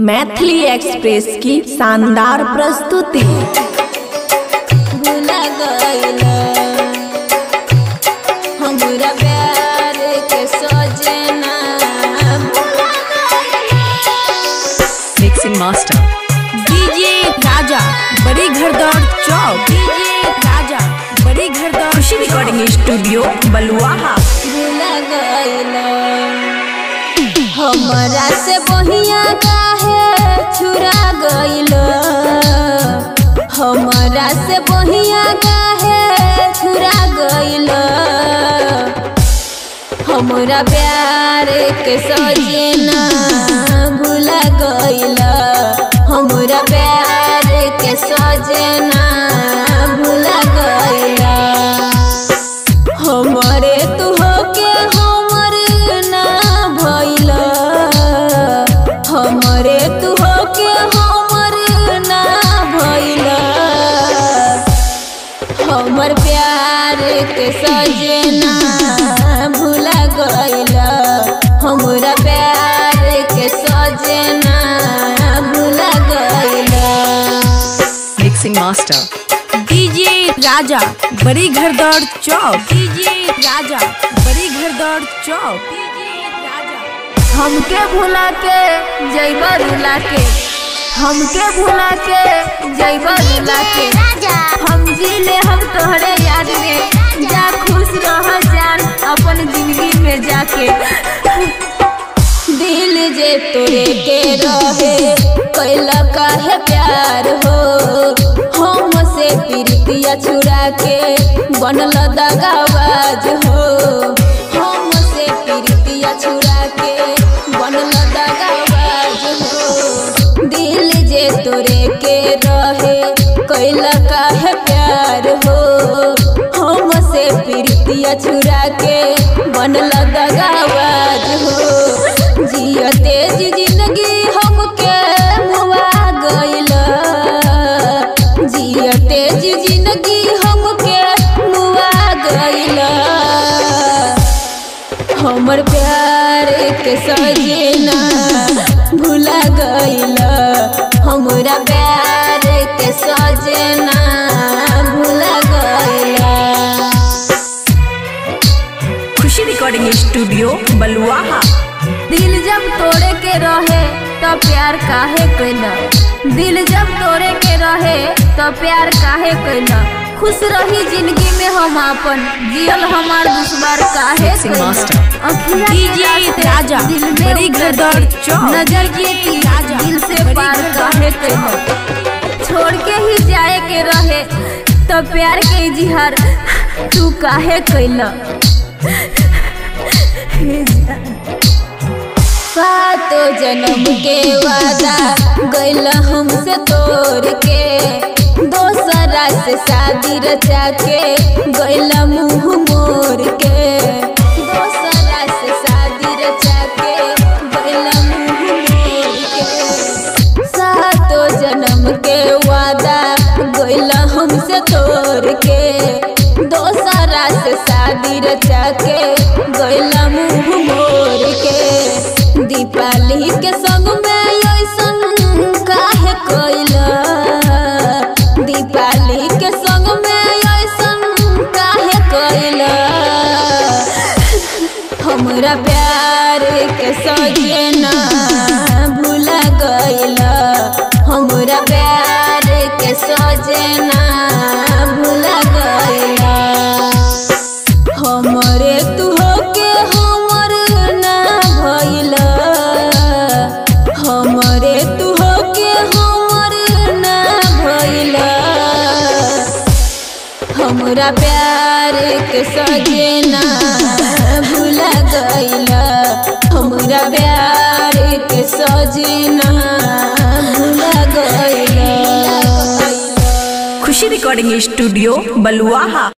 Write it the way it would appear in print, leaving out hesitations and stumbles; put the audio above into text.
Maithili express की शानदार प्रस्तुति। भुला गइल हमरा प्यार के सजना, भुला गइल। मिक्सिंग मास्टर डीजे राजा, बड़ी घरदौड़ चौक। डीजे राजा, बड़ी घरदौड़। खुशी रिकॉर्डिंग स्टूडियो बलुआहा। भुला गइल हमरा से बहिया काहे छुरा गइल, हमरा से बहिया काहे छुरा गइल। हमरा प्यार के सजना भुला गइल, हमरा प्यार के सजना भुला गइल। हमरे तू होके हमर ना भइल, हमरे तू होके हमर ना भइल। हमर प्यार के सजना भुला गइल, हमरा प्यार के सजना भुला गइल। मिक्सिंग मास्टर डीजे राजा, बड़ी घरदौड़ चौक। डीजे राजा, बड़ी घरदौड़ चौक। डीजे राजा। हमके भुला के जइबा रुला के, हमके भुला के जइबा रुला के। हम जीले हम तोहरे याद में, जा खुश रह जान अपन जिंदगी में जाके। दिल जे तोरे के रहे कैला काहे प्यार हो, हम से प्रीतिया छुड़ा के बनल दगाबाज हो। हम से प्रीतिया छुड़ा के बनल दगाबाज हो। दिल जे तोरे के रहे कैला काहे प्यार हो, हम से प्रीतिया छुड़ा के बनल दगाबाज हो। जियते जी जिंदगी हमके मुआ गइल, जियते जी जिंदगी हमके मुआ गइल। हमर प्यार के सजना भुला गइल, हमरा प्यार के सजना भुला गइल। खुशी रिकॉर्डिंग स्टूडियो बलुआहा। दिल जब तोड़े के रहे तो प्यार काहे कैला, दिल जब तोड़े के रहे तो प्यार काहे कैला। खुश रही जिंदगी में हम आपन, जियल हमार दुश्मन काहे कैला। अखिया डीजे राजा, दिल में बड़ी घरदौड़ चौक। नजर के राजा, दिल से पार काहे कैला। छोड़ के ही जाए के रहे तो प्यार के इजहार तू काहे कैला। सातो जन्म के वादा गइल हमसे तोड़ के, दोसरा से शादी रचा के गइल मुँह मोड़ के। दोसरा से शादी रचा के गइल मुँह मोड़ के। सातो जन्म के वादा गइल हमसे तोड़ के, दोसरा से शादी रचा के गइल मुँह मोड़ के। दीपाली के संग में ऐसन काहे कैला, दीपाली के संग में ऐसन काहे कैला। हमरा प्यार के सजना भुला गइल, हमरा प्यार के सजना भुला गइल। हमरे तू होके हमर ना भइल, हमरे तू होके हमर ना भइल। हमरा प्यार के सजना भुला गइल, हमरा प्यार के सजना भुला गइल। खुशी रिकॉर्डिंग स्टूडियो बलुआहा।